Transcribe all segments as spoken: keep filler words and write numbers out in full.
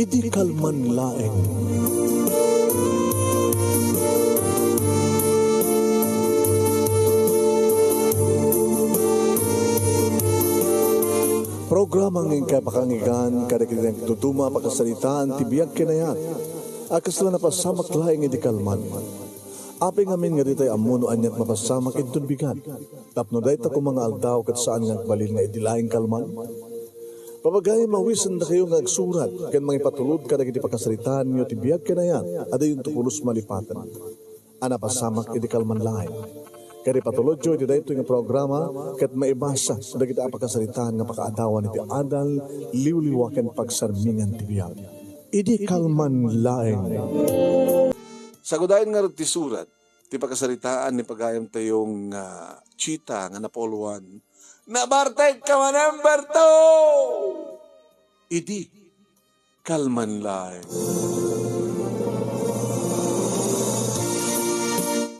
Idi kalman laeng. Programa nga inkay pakanggan kadagiti nagduduma a pakasaritaan ti biag ken ayat a kasla napasamak laeng idi kalman. Apay ngamin nga ditay ammo no aniat mapasamak inton bigat, tapno dayta koma nga aldaw ket saan nga agbalin nga idi laeng kalman? Papagayen, mawisendakayo nga agsurat ken mangipatulod kadagiti pakasaritaanyo ti biag ken ayat a diyonto pulos malipaten a napasamak idi kalman laeng. Ket ipatulodyo iti daytoy nga programa ket maibasa dagiti a pakasaritaan nga pakaadawan iti adal, liwliwa ken pagsarmingan ti biag. Idi kalman laeng. Sagudayen ngarud ti surat ti pakasaritaan ni pagayamtayo nga Chita nga napauluan. Nabartek ka manen, Berto! Idi kalman laeng.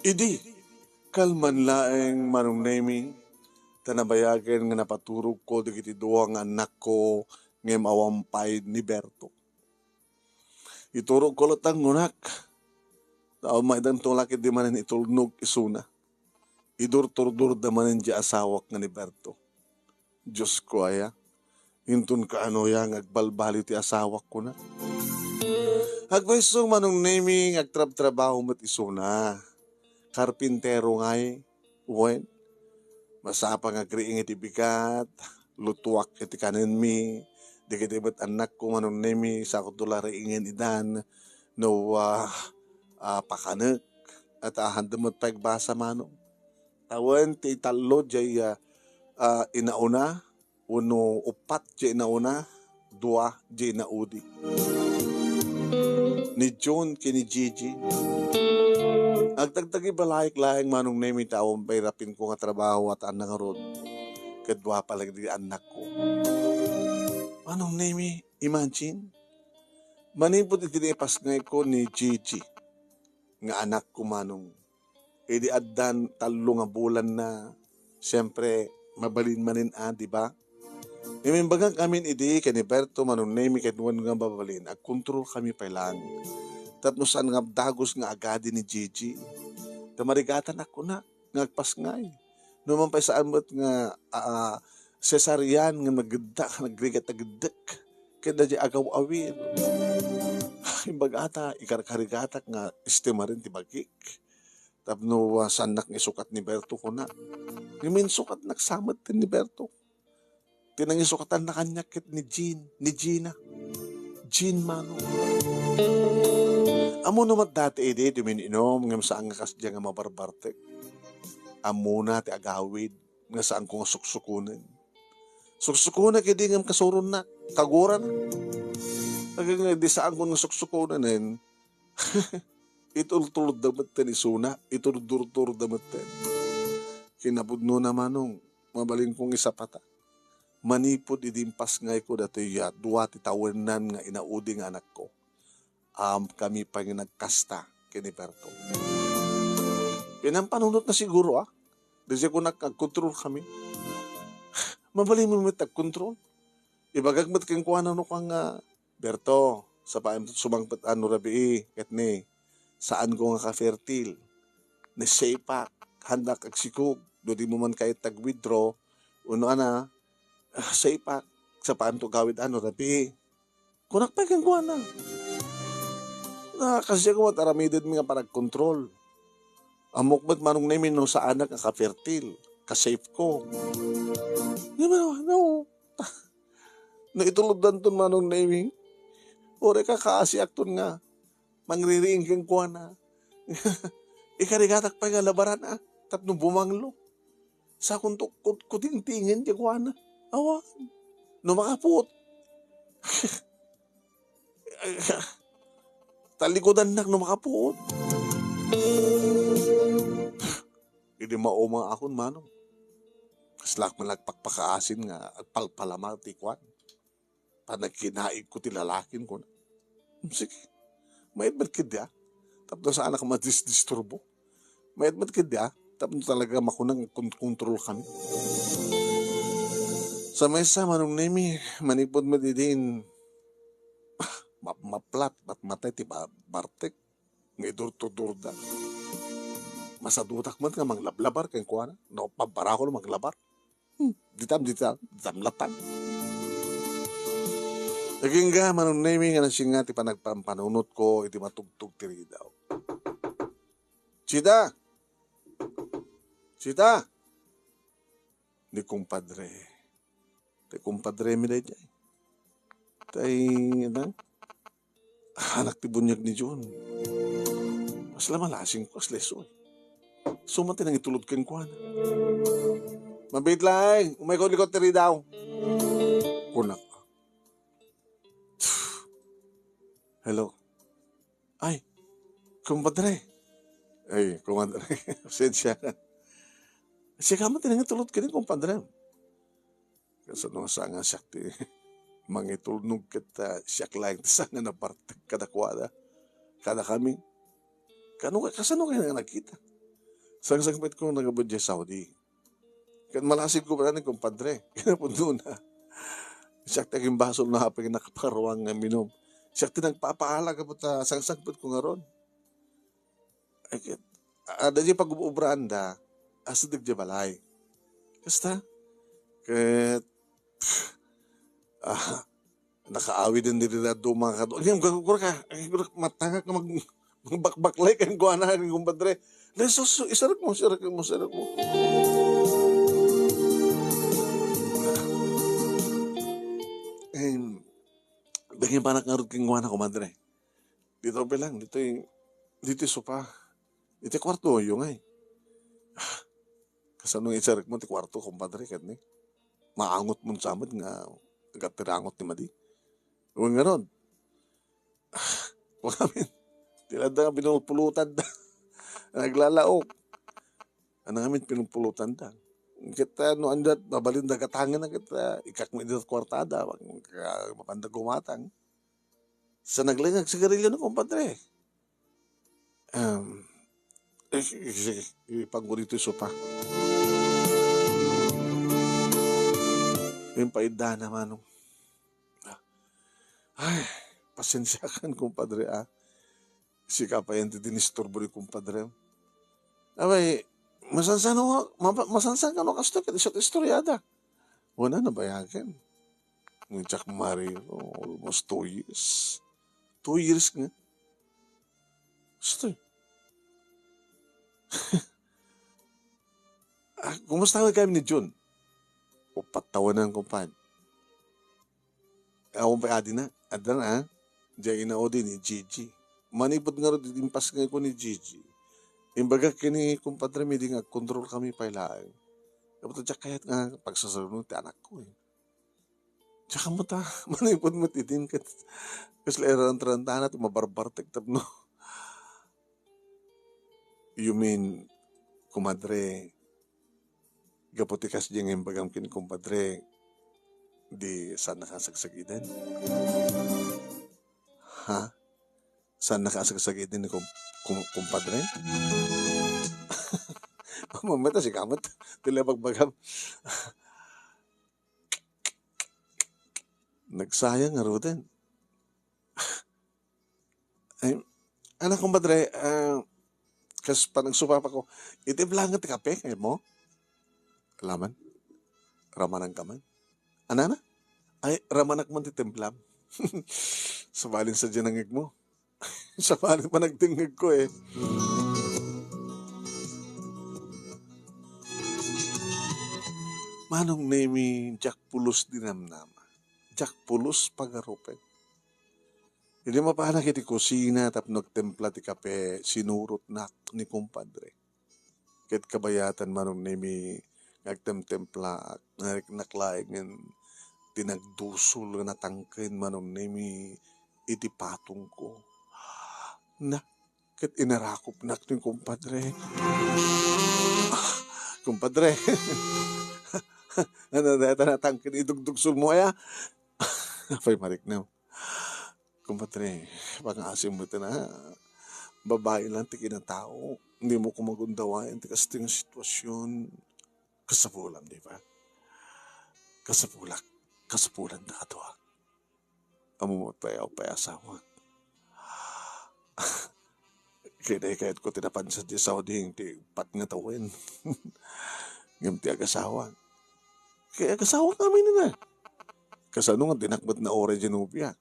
Idi kalman laeng, Manong Nemi, ta nabayagen nga napaturogko dagiti dua nga annakko ngem awan pay ni Berto. Iturogko latta, kunak. Ta maidanto la ketdi manen itulnog isuna. Idurturdorda manen diay asawak nga ni Berto. Diosko aya, inton kaano aya nga agbalbaliw ti asawak, kunak. Agpayso, Manong Nemi, nga agtrabtrabaho met isuna. Karpintero ngay, wen, masapa nga agriing iti bigat, lutuak iti kanenmi, dagiti met annakko, Manong Nemi, saanko la riingen idan no, ah, ah, pakanek, at, ah, haanda met pay agbasa, Manong. Tawen ti tallo diay, ah, ah, inauna, wenno uppat diay inauna, dua diay inaudi. Ni June ken ni Gigi. Agtagtagibalaek laeng, Manong Nemi, ta awan pay rapinko nga trabaho at anna ngarud. Ket dua pay laeng dagiti annakko. Manong Nemi, imagine, manipud iti naipasngayko ni Gigi nga anakko, Manong. Idi addan tallo nga bulanna, siempre, mabalin manen a, di ba? Ngem imbagak amin idi ken ni Berto, Manong Nemi, ket wen nga mabalin, agkontrolkami pay laeng. Tapno saan nga dagus nga agadi ni Gigi. Ta marigatanak, kunak, nga agpasngay. No man pay saan met nga, ah, cesarean nga nagedda, nagrigat a geddek. Ket daydiay agaw-awir. Imbagata, ikarkarigatak nga estimaren ti bagik. Tapno, ah, saannak nga isukat ni Berto, kunak. Ngem insukatnak sa metten ni Berto. Ti nangisukatanna kaniak ket ni Jean, ni Gina. Jean Manong. Ammoyo met dati idi ti umin-inum ngem saan nga kasdiay nga mabarbartek. Ammona ti agawid nga saanko nga suksukonen. Suksukonak idi ngem kasuronnak, kaguranak. Agingga idi saanko nga suksukonen, itultulodda metten isuna, iturdurturda metten. Kinapudnona, Manong, mabalinko nga isapata. Manipud idi impasngayko datoy a dua ti tawennan nga inaudi nga anakko, awankami pay nga nagkasta ken ni Berto. Pinampanunotna siguro, a? Daydiay kunak, agkontrolkami. Mabalinmo met agkontrol. Ibagak met kenkuana no kuan nga, "Berto, sapaem sumangpet a no rabii ket ni, saanko nga ka-fertile. Ni safe ak, haandak agsikog, no dimo man kayat tag-withdraw, wenno ana, ah, safe ak, sapaemto gawid a no rabii." Kunak pay kenkuana, "Ah, kasdiay koma ti aramidenmi nga panagkontrol. Ammok met, Manong Nemi, no saanak nga ka-fertile, ka-safe ko." Di ba, no? No ituloddanton, Manong Nemi, uray kakaasiakton nga mangririing kenkuana. Ikarigatak pay nga labaran, a, tapno bumanglo. Saankonto kut-, kutingtingen kenkuana. Awan. No makapuot. Talikudannak no makapuot. Idi maumagakon, Manong, kaslak man agpakpakaasin nga agpalpalamar ti kuan, panagkinaigko ti lalakin, kuna. Sige. Mayat met ketdi, a, tapno saanak madisdisturbo. Mayat met ketdi, a, tapno talaga makuna nga kon-, kontrolkami. Sa maysa, Manong Nemi, manipud met idin, map-, maplat, matmatay ti ba-, bartek nga idurturdurda. Masadutak man nga manglablabar kenkuana. No, pabbarakon a manglabar. Hmm, ditam, ditam, ditam latan. Agingga, Manong Nemi, nga nasinga ti panagpampanunotko iti matugtog ti ridaw. Chita! Chita! Ni kumpadre. Tay kumpadre mi daydiay. Tay, ano? Anak ti buniag ni John. Kasla malasing ko, kasla isu. Suma ti nangitulod kenkuana. Mabiit laeng, umayko likot ti ridaw. Kunak. Hello. Ay, kumpadre. Ay, kumpadre. Pasensya. Sika man ti nangitulod ken ni kumpadre. Kasano sa nga siak ti mangitulnog ket, ah, siak laeng ti saan nga nabartek kadakuada, kadakami. Kano, kasano kayo nga nagkita? Sangsangpet ko nagabud diay Saudi. Ket malasig ko ni kumpadre. Kinapudnona. Siak ti agimbasol no apay nakaparuang nga minum. Siak ti nagpapaala gapu ta sangsangpet ko ngarud. Ay, ket, adda diay pag-ub-ubraanda, asideg diay balay. Kasta, ket, ah, nakaawiden diri dadduma nga kadu-, ay, gura ka, ay, gura, matangak nga mag-, magbakbaklay kenkuana, kumpadre. Dahil sus-, sus-, isarek mo, isarek mo, isarek mo. Em, daging panak ngarud kenkuana, kumadre. Dito pa lang, dito'y, dito'y sopa. Iti kwartoyo ngay. Ah, kasano nga isarek mo ti kwarto, kumpadre, ket ni? Maangot mo sa amin nga agatirangot ti madi. Wen ngarud. Ah, kuan amin. Ti ladda nga pinulpulutanda. Naglalaok. Ano nga amin pinulpulutanda. Ket, ah, no, anda, mabalin da gatangen na ket, ah, ikak mo ida kwartada. Mapanda gumatang. Sa naglaing agsigarilyo na, kumpadre. Um, eh, sige, sige, ipangko dito yung sopa. Yung paidana, manong. Ay, pasensya kan, kumpadre, ah. Sika pa yan ti dinisturbo ni kumpadre. Abay, masansan no, mapa-, masansan ka no, kasto, ket isu ti istoryada. Wala na bayagen. Ni Jack Mario, almost two years. Two years nga. Gusto. Ah, kumusta nga kami ni Jun? Upat tawanan ko pa. Awan pa adi na. Adda na, ah. Diay inaudi ni Gigi. Manipod nga ro, dimpas nga ko ni Gigi. Imbaga kini kumpadre mi di nga agkontrol kami pay laeng. Dapat diak kayat nga pagsasarunod ti anak ko, eh. Tsaka mo ta, manipod mo ti din ket kasla iran tarantana ti mabarbartek tapno. You mean, kumadre, gapu ti kasdi nga imbagam ken kumpadre, di saan nakasagsagiden? Ha? Saan nakasagsagiden ni kum-, kum-, kumpadre? Mamita si kamot, ti lebagbagam. Nagsayang ngaruden. Ay, anak, kumpadre, ah, kas panagsupa pa ko, iti blanket ti kape, kayat mo? Laman? Ramanan ka man? Anana? Ay, ramanak man ti timplam. Sabalin sa dinangeg mo. Sabalin pa nagdingeg ko eh. Manong Nemi, diak pulos dinamnama. Diak pulos pagarupen. Idi mapanak iti kusina tapno agtimpla ti kape, sinurotnak ni kumpadre. Ket kabayatan, Manong Nemi, nga agtimtimplaak, nariknak laengen ti nagdusol nga natangken, Manong Nemi, iti patongko. Na, ket inarakopnak ni kumpadre. Ah, kumpadre. Ano, dayta natangken idugdugsolmo aya? Apay mariknam. Kumpadre, pangaasim mo iti na. Babai lang ti kinatao. Hindi mo ko magundawayan ti kastoy nga sitwasyon. Kasapulam, di ba? Kasapulak. Kasapulan da kaduak. Ammom pay a pay asawak. Kayat ko ti napansin ti Saudi ti pat nga tawen. Ngem ti agasawak. Kay agasawak amin na. Kasano nga dinak met nauray di nobiak?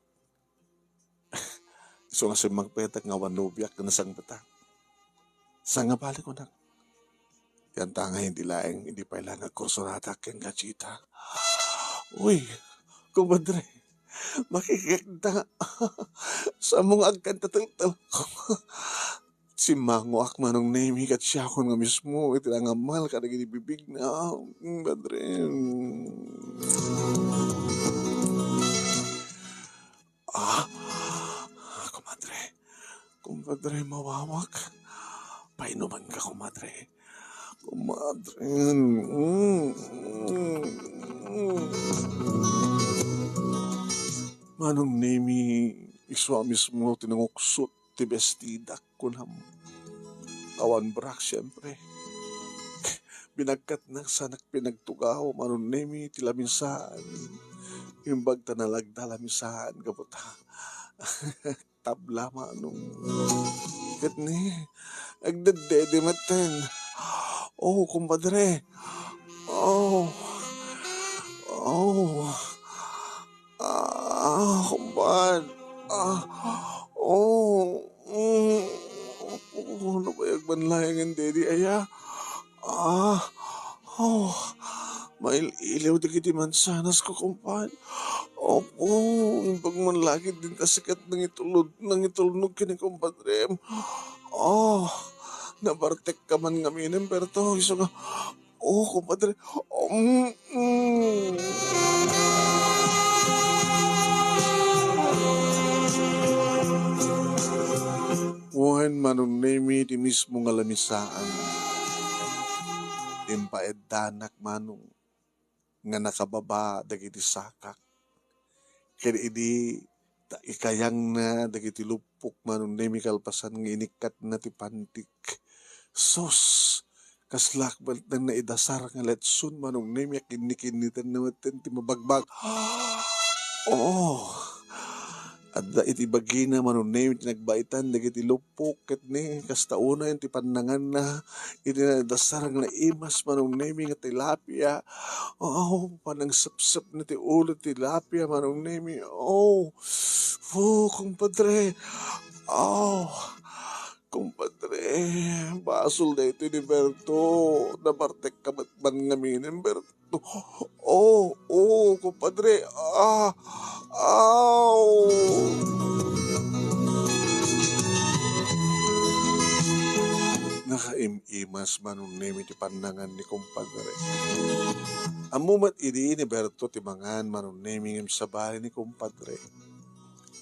Isu nga simmagpetek nga awan nobiak nga nasangpetak. Sangabali ko nak. Yan ta nga hindi laeng, hindi pay lang agkursonatak ken Gachita. Uy, kumadre, makikita. Sa mong agkanta teltel. Simmangoak manong Nemi ket siakon nga mismo iti nangammal kadagiti bibigna. Madre. Ah, kumadre. Kumadre, mawawak. Painuman ka, kumadre. Kumadre. Mm, mm, mm. Manong Nemi, isua mismo ti nanguksot ti bestidak, kunam. Awan brak, siempre. Binagkatnak sanak pinagtugaw, Manong Nemi, ti lamisaan. Imbag ta nalagda lamisaan, gapu ta tabla, Manong. Ket ni, agdeddede metten. Oh, kumpadre. Oh. Oh. Ah, kumpad. Ah, oh. Mm. Oh, nabayag man laeng, Daddy, aya. Ah, oh, mail-iliw dagiti mansanas ko, kumpad. Opo, imbag man lagi dinta sikat nangitulod, nangitulnog ken ni kumpadrem. Oh, nabartek ka man ngamin, Berto, isu nga, oh, kumpadre, um, mm. Wen, Manong Nemi, ti mismo nga lamisaan. Impaeddanak, Manong, nga nakababa dagiti sakak. Ken idi ta ikayangna dagiti luppok, Manong Nemi, kalpasan nga inikkatna ti pantik. Sus! Kaslak met nga naidasar nga letson, Manong Nemi, a kinnikinnitenna metten ti mabagbag. Oh! Adda iti bagina, Manong Nemi, ti nagbaitan dagiti luppok, ket ni, kasta unay ti pannanganna iti naidasar nga naimas, Manong Nemi, nga tilapia. Oh, panangsepsepna ti ulo ti tilapia, Manong Nemi. Oh, oh, kumpadre. Oh, kumpadre, basol daytoy ni Berto. Nabartek ka met man ngamin, Berto. Oh, oh, kumpadre. Ah, aw! Nakaim-imas, Manong Nemi, ti pannangan ni kumpadre. Ammo met idi ni Berto ti mangan, Manong Nemi, ngem sabali ni kumpadre.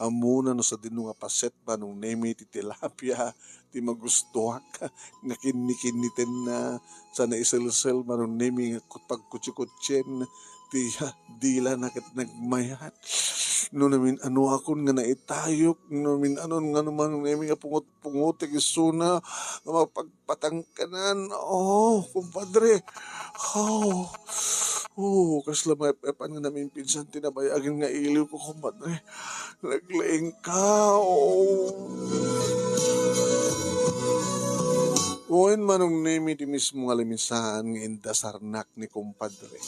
Ammona no sadino nga paset, Manong Nemi, ti tilapia ti magustuak nga kinnikinnitenna, sa naiselsel, Manong Nemi, nga kut-, pagkutsikutsien ti, ah, dilana ket nagmayat. No namin-anoakon nga naitayok, no namin-anon nga no, Manong Nemi, nga pungot-pungotek isuna nga mapag-, patangkanan. Oh, kumpadre. Oh. Oh, kasla maep-epan nga namimpinsan ti nabayagen nga iliw ko, kumpadre. Naglaing ka, oh. Wen, Manong Nemi, ti mismo nga lamisaan nga indasarnak ni kumpadre.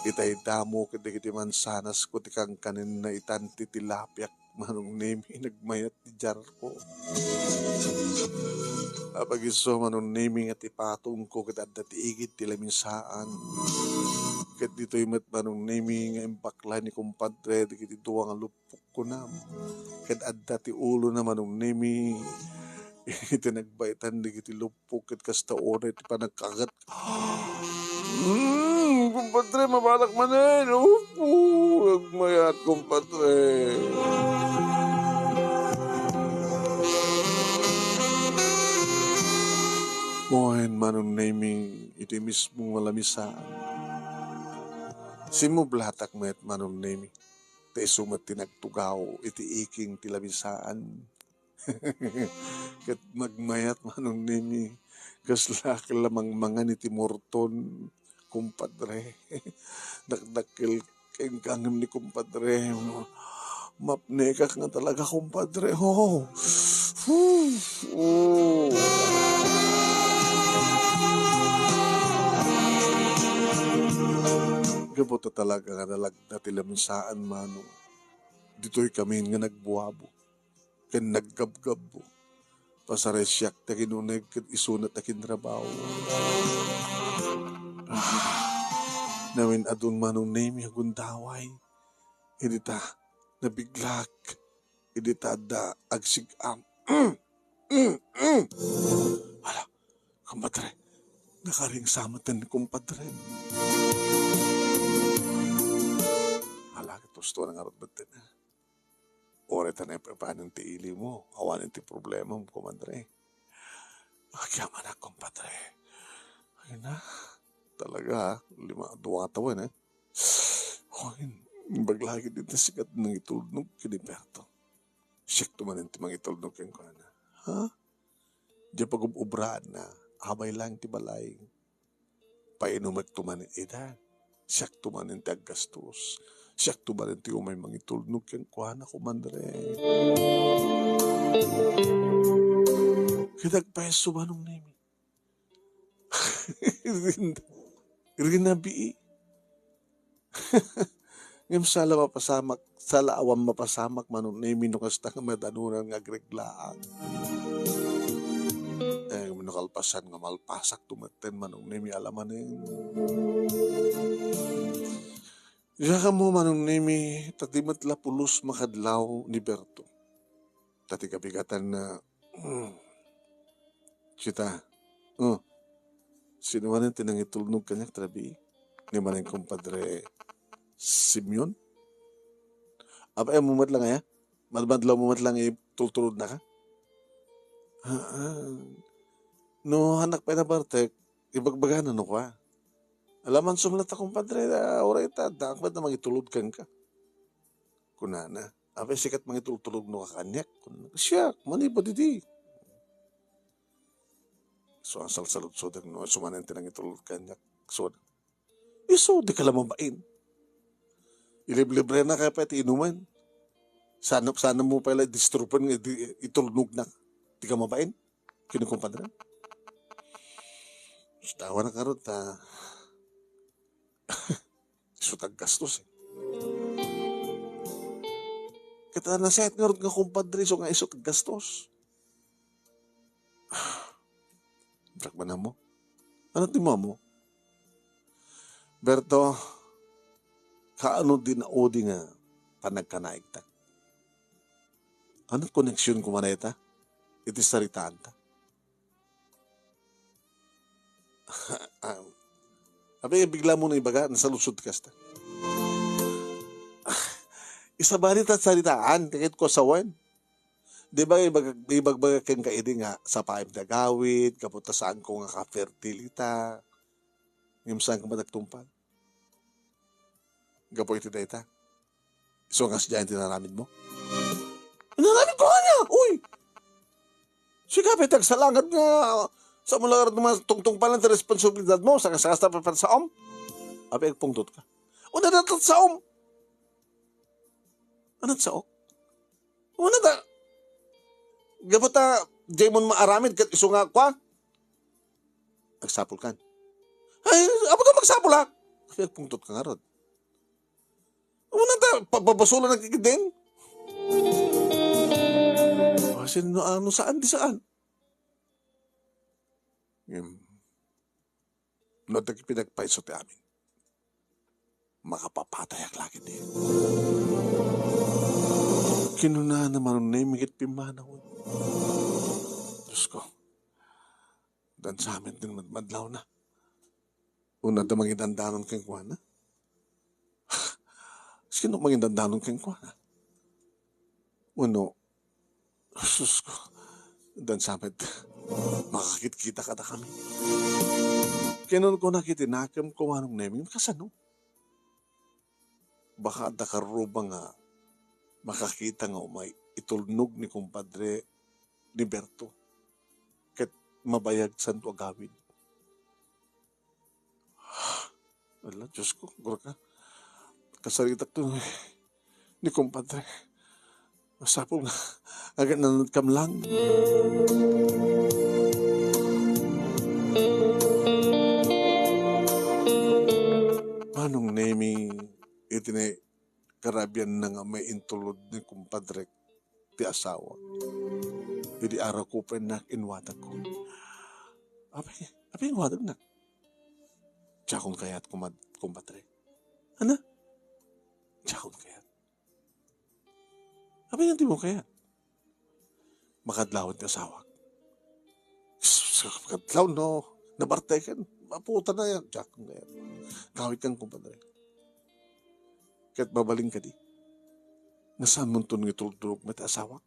Itay damo ket dagiti mansanas ko ti kankanenna itan ti tilapiak. Manong Nemi, nagmayat ti jarko. Apag-isu, Manong Nemi, nga ti patongko ket adda ti igid ti lamisaan. Ket ditoy met, Manong Nemi, nga imbaklay ni kumpadre dagiti dua nga luppok, kunam. Ket adda ti ulona, Manong Nemi, iti nagbaitan dagiti luppok ket kasta unay ti panagkagat. Hmm, kumpadre, mabalak manen. Opo, nagmayat, kumpadre. Wen, Manong Nemi, iti mismo nga lamisaan. Simmublatak met, Manong Nemi. Ta isu met ti nagtugaw iti iking ti lamisaan. Ket magmayat, Manong Nemi, kasla ket la mangmangan iti murton, kumpadre. Dakdakkel kenka ngem ni kumpadre. Mapnekak nga talaga, kumpadre. Oh. Whew. Oh. Gapu ta talaga nga nalagna ti lemsaan, Manong. Ditoy kami nga nagbuabo ken naggabgabbo. Pasaresiak ta kinuneg ket isuna ta kinrabaho. Ah, namin-adun Manong Nemi a gundaway. Idi ta nabiglak, idi ta adda agsig-am. Mm, mm, mm. Hala, kumpadre, nakaring sa met ni kumpadre. Hala, ket husto na ngarud metten. Uray ta naep-epanen ti ilimo, awanen ti problemam, kumpadre. Agyamanak, kumpadre. Ay na, talaga, lima, dua tawen, eh. Ay, imbag lagi din ta sikat nangitulnog ken ni Berto. Siak to manen ti mangitulnog kenkuana. Ha? Diay pagub-ubraanna, abay laeng ti balay. Painumek to manen ida. Siak to manen ti aggastos. Siak to manen ti umay mangitulnog kenkuana, kumpadre. Ket agpayso Manong Nemi. Rinabii. Ngem sala mapasamak, sala awan mapasamak, Manong Nemi, no kasta nga madanunan nga agreglaak. Eh, no kalpasan nga malpasak to metten, Manong Nemi, ala manen. Diak ammo, Manong Nemi, ta di met la pulos makadlaw ni Berto. Ta ti kabigatanna, mm, sita. Oh. Sino manen ti nangitulnog kaniak, rabii? Ni manen kumpadre Simeon? Apay, ammo met lang aya? Madmadlaw mo met lang itultulodna ka? Ah, ah. No, anak pay na bartek, ibagbagana no kua. Alaman sumla ta, kumpadre, ah, uray ta, adda, akbat na mangitulod kenka. Kunana, apay sikat mangitultulog no kakaniak? Kunana, siak, manipud idi. So, ang salsaludsodek no, sumanen ti nangitulog kaniak. So, isu, di ka la mabain. Iliblibre na kaya pa iti inuman. Sana, sana mo pala disturban nga di, itulnog na. Di ka mabain. Kini kumpadre. Tawa na karot, ah. Isu taggastos, eh. Ket, ah, nasayat ngarud nga kumpadre, isu nga isu taggastos. Diak man ammo. Ano ti mo ammo? Berto, kaano di naudi nga panagkanaigta? Ano koneksion ko man ita? Iti saritaanta? Ah, abi, bigla mo na ibaga, nasaludsod ka kasta. Isabali ta saritaan, kagayat ko sawen. Di ba, ibag-, ibagbaga kenka idi nga sapaem ti agawid, gapu ta saan ko nga ka-fertilita. Ngem saan ka matagtungpal? Gapu iti dayta. Isu nga sadiay ti inaramid mo? Inaramid ko kaniak, uy! Sika pay ti agsalangat nga, sa mo lang nga tungtungpalan ti responsabilidad mo, saka, saka, sa papansaom? Abi, agpungtot ka. O, nadatag saom. Anong saok? Una ta, gapu ta, diay mon maaramid ket isu nga kua? Agsapul kan. Ay, apo ka magsapul, ha? Ay, agpungtot ka ngarud. Una ta, pagbabasolan na kikidin? Asin no, ano, saan, di saan? Ngem, no, dagiti pinagpayso ti amin. Makapapatayak la ketdi. Kinunana Manong Nemi ket pimmanawen. Diosko, dansamen ti madmadlawna. Una ta mangidandanon kenkuana. Sino mangidandanon kenkuana? Wenno, Sus ko, dansamet, makakitkita kadakami. Kinunkunak iti nakem ko, Manong Nemi, kasano? Baka adda karruba nga makakita nga umay itulnog ni kumpadre ni Berto ket mabayag santo agawid. Ala, Diosko, gurka. Kasaritak to ni kumpadre. Masapul nga agnanatkam lang. Manong Nemi, iti ne karabianna nga maintulod ni kumpadrek ti asawa. Idi arakupennak, inwatagko. Apay, apay inwatagnak? Diakon kayat, kumad-, kumpadre. Ana? Diakon kayat. Apay nga dimo kayat? Makadlawan ti asawak. Makadlaw no, nabarteken. Maputa na yan. Diakon kayat. Kawitkan, kumpadre. Ket mabalin kadi. Nga saan monton nga itulnog met asawak?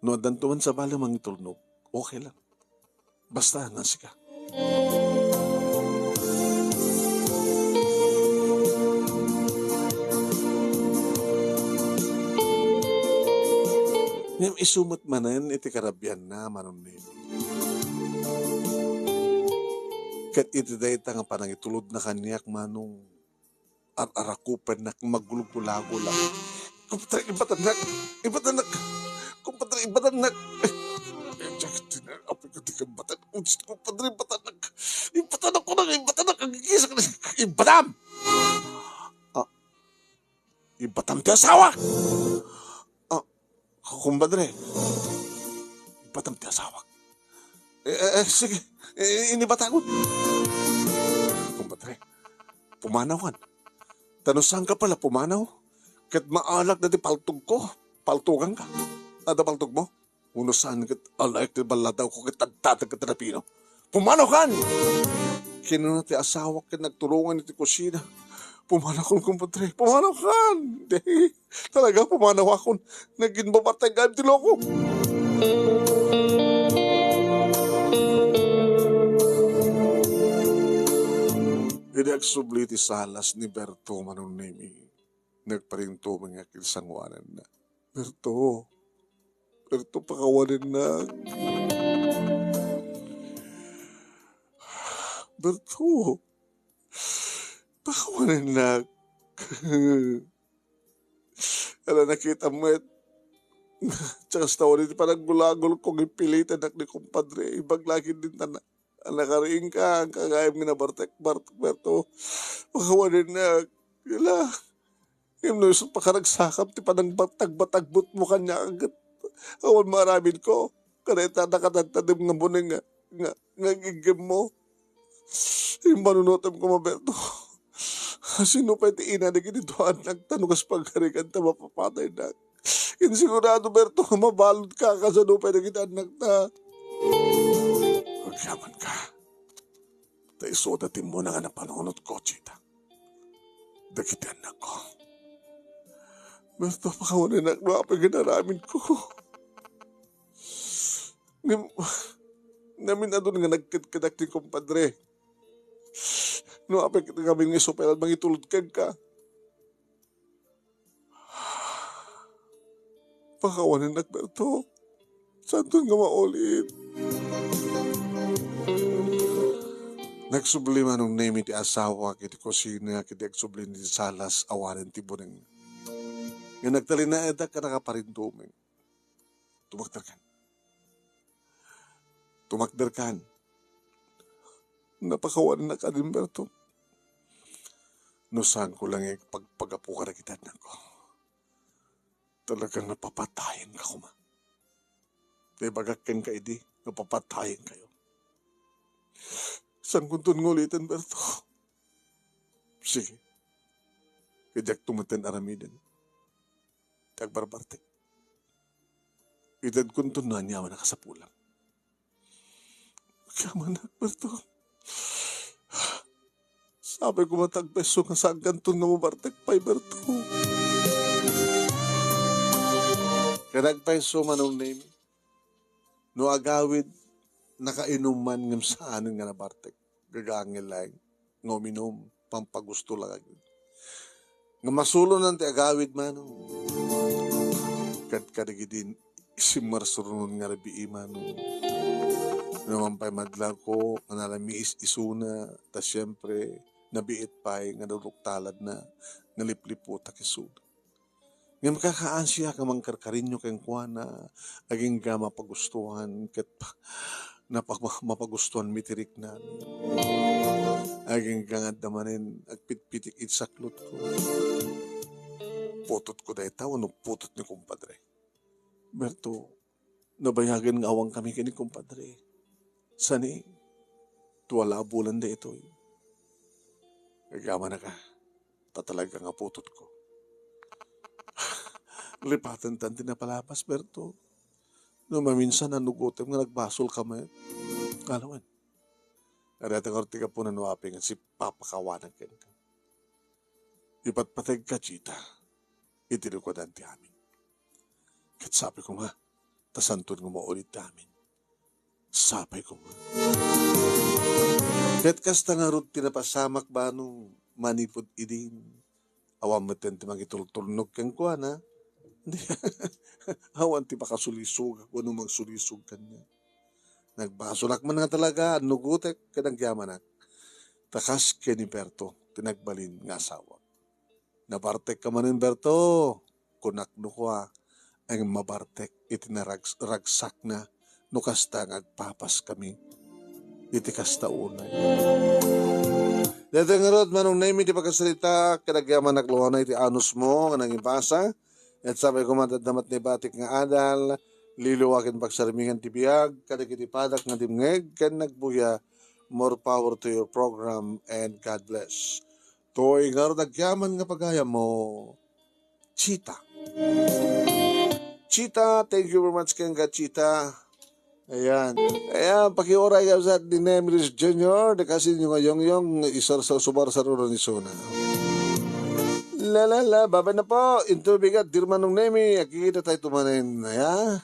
No addanto man sabali mangitulnog, okay lang. Basta nasika. Ngem isu met manen iti karabianna, Manong Nemi. Ket iti dayta nga panangitulodna kaniak, Manong, ar-arakupennak, maggulgulagol. Kumpadre, ibatannak! Ibatannak! Kumpadre, ibatannak! Ay, ay, apay ka di ka batan. Uy, kumpadre, ibatannak! Ibatannak ko na, ibatannak! Ang gigisa ka na! Ibatam! Ah, ibatam ti asawa! Ah, kumpadre, ibatam ti asawa. Eh, eh, eh, sige. Eh, inibatagon. Kumpadre, pumanawan. Ta no saan ka pala pumanaw, ket maalak dati paltogko, paltoganka. Adda paltogmo? Wenno saan ket alaek ti balladawko ket addatag ket napino. Pumanaw kan! Kinuna ti asawak ket nagtulongan iti kusina. Pumanaw kan, kumpadre. Pumanaw kan! Di, talaga, pumanawakon. Nagin babartay gayam ti loko. Idi agsubli ti salas ni Berto, Manong Nemi, nagparintumeng nga kinsangoananna. Berto, Berto, pakawanennak. Berto, pakawanennak. Ala, nakitam met. Kasta wen iti pananggulagolko, ginpilitennak ni kumpadre. Imbag la ket dinta na-, a nakariingka, kagayam nga nabartek, Bart-, Berto. Pakawanennak. Ala. Ngem no isu pakaragsakam ti panangbatagbatagmutmo kaniak ket awan maaramidko, kada ita nakatadtadem nga buneng nga, nga, nga ag-iggimmo. Immanunotem koma, Berto. Sino pay ti ina dagiti dua a annakta no kas pagarigan ta mapapataynak? Ken sigurado, Berto, nga mabaludka kasano pay dagiti annakta. Agyamanka. Ta isuda ti immuna nga napanunotko, Chita. Dagiti annakko. Berto, pakawanennak no apay nga inaramidko. Ngem, naminadun nga nagkedkedak ti kumpadre. No apay ket ngamin nga isu pay la mangitulod kenka. Pakawanennak, Berto. Saanton nga maulit? Nagsubli Manong Nemi ti asawa iti kusina ket idi agsubli iti salas, awanen ti buneng. Nga nagtalinaedak a nakaparintumeng. Tumakderkan. Tumakderkan. Napakawanennak, Ading Berto. No saanko la nga ipagpagapu kadagiti annakko, talagang napapatayenka koma. Ta ibagak kenka idi nga papatayenkayo. Saankonton nga uliten, Berto. Sige. Ket diakto metten aramiden ti agbarbartek. Itedkonton no aniaman a kasapulam. Agyamannak, Berto. Sapay koma ta agpayso nga saankanton nga mabartek pay, Berto. Ket agpayso, Manong Nemi. No agawid, nakainom man ngem saanen nga nabartek. Gagaangel laeng nga uminum, pampagusto la gayud. Nga masulonan ti agawid, Manong. Kad-, kadagidi simmarsuronon nga rabii, Manong. Naman pay madlawko nga nalamiis isuna, ta siempre, nabiit pay nga naduktaladna nga lipliputak isuna. Ngem kakaasiak nga mangkarkarinyo kenkuana, agingga mapagustuhan, ket pa-, napag-, mapagustuhan mi ti riknami. Agingga nga adda manen agpitpitik iti saklotko. Putotko dayta wenno putot ni kumpadre? Berto, nabayagen nga awankami ken ni kumpadre. Sani, tuala a bulan daytoy. Agyamanak a, ta talaga nga putotko. Lipatentan ti napalabas, Berto. No maminsan, nanugotem nga nagbasolka met. Ngalawen. Adda ngarud ti gapuna no apay nga sipapakawanak kenka. Ipatpategka, Chita, iti lukodan ti amin. Ket sapay koma, ta santon nga maulit ti amin. Sapay koma. Ket kasta ngarud ti napasamak, Bano, manipud idin. Awan metten ti mangitultulnog kenkuana. Awan ti makasulisogak wenno mangsulisog kaniak. Nagbasolak man nga talaga, annugotek ken agyamanak. Ta kas ken ni Berto, ti nagbalin nga asawak. Nabartekka manen, Berto, kunak no kua, ngem mabartek iti narags-, ragsakna no kasta nga agpapaskami iti kasta unay. Daytoy ngarud, Manong Nemy, ti pagkasarita, ket agyamanak lawana iti anusmo nga nangibasa. Ket sapay koma, adda met ni batik nga adal, lilaw ken pagsarmingan ti biag kadagiti padak nga dimngeg ken nagbuya. More power to your program and God bless. Toy ngarud agyaman nga pagayammo, Chita. Chita, thank you very much kenka, Chita. Ayan. Ayan, pakiuray, kabsat, ni Nemris Junior, the cousin ni Yongyong, isar sa subar sa ruro ni Suna. La, la, la, babay na po. Into bigat, dear Manong Nemy, agkikita tayo tumanen. Ayan.